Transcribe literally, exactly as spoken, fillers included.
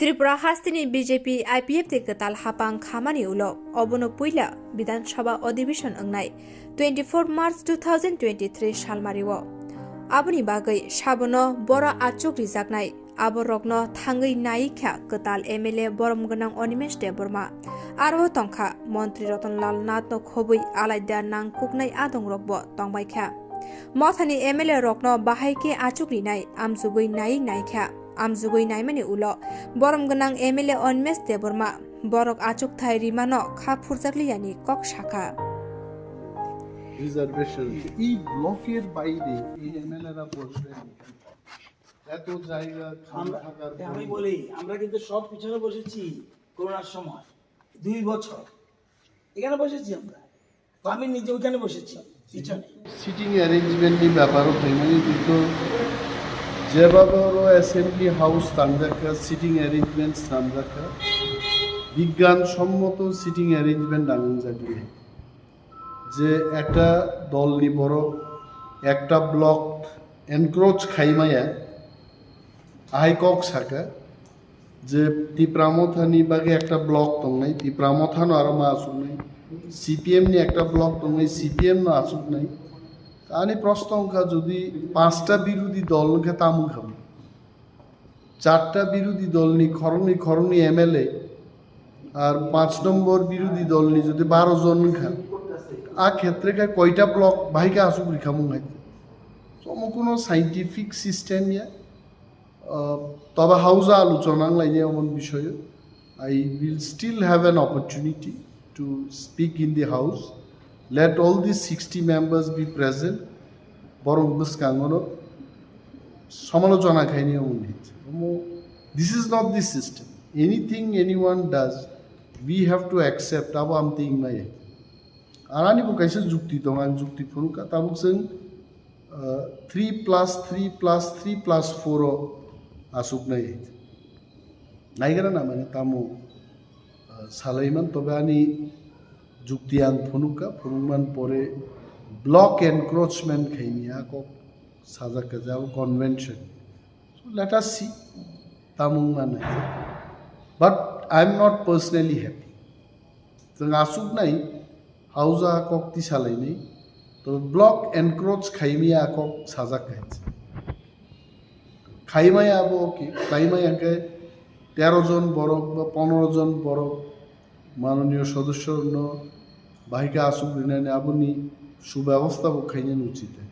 Tripura hasteni B J P I P F T kwtal hapang khamani ulo obono puila Bidhan Sabha Adhibeshon wngnai twenty-four March two thousand twenty-three salmario. Aboni bagwi sabono boro achuk rijaknai, aborokno thangwi nai kha kwtal M L A borom gwnang Animesh Debbarma. Aro tongkha Montri Ratan Lal Nathno khobwi alaida nang kuknai adongrokbo tongbai kha. Mothani M L A rokno bahai khe achuk rinai amjugwi nai nai kha. Amjugwi naimani ulo borom gwnang M L A Animesh Debbarma borok achukthai rimano kha phurjakliyani kok sakha. Reservation, এই ব্লকের বাইরে এই এমএলএরা বসবেন এখানে। এত জায়গা খালি আমরা থাকার আমি পরেও বলি, আমরা কিন্তু সব পিছনে বসেছি করোনার সময় দুই বছর, এখানে বসেছি আমরা। তো আমি নিজে ওইখানে বসেছি পিছনে। Seating arrangement ni beparo phaimani dito, jeba boro assembly house tangjak kha, sitting arrangement swnamjak kha, bigyan sommoto sitting arrangement nangjak liya. Je ekta dol ni borok ekta block encroach khaimaya, ahai kok saka je Tipra Motha ni bagwi ekta block tongnai, Tipra Motha no aro ma asuknai, C P M ni ekta block tongnai, C P M no asuknai. Ani proshno wngkha, jodi panchta birodhi dol wngkha, tamo wngkha? Charta birodhi dol ni khoroknwi khoroknwi M L A ar panch nombor birodhi dol ni jodi baro jon wngkha, a khetre khe koita block bahai khe asuk rikha mung hai? Omo kuno scientific system ya. Uh, tobe hausa alochona wnglainai omo bisoyo. I will still have an opportunity to speak in the house. Let all these sixty members be present. Borok bwskango no samalochona khaini omo ni. Omo, this is not the system. Anything anyone does, we have to accept. Abo amtwi wngmaya. Arani bo kaisa jukti tongo, ang jukti phunukha. Tabuk chwng uh, three plus three plus three plus four o asuknai. Naigra na mane tamo, uh, salaiman, tobe ani jukti ang phunukha, phunukman pore block encroachment khaini a kok sajak kha jabo convention. So let us see, tamo wngmani. But I am not personally happy. Chwng asuknai hausa kok tisalainai, to block encroach khaimaya kok sajak khainai. Khaimaya abo okay, khaimaya khe tero jon borok ba pondro jon borok manoniyo sodosyo no bahai khe asuk rinani aboni subebostha bo khainani uchit hai.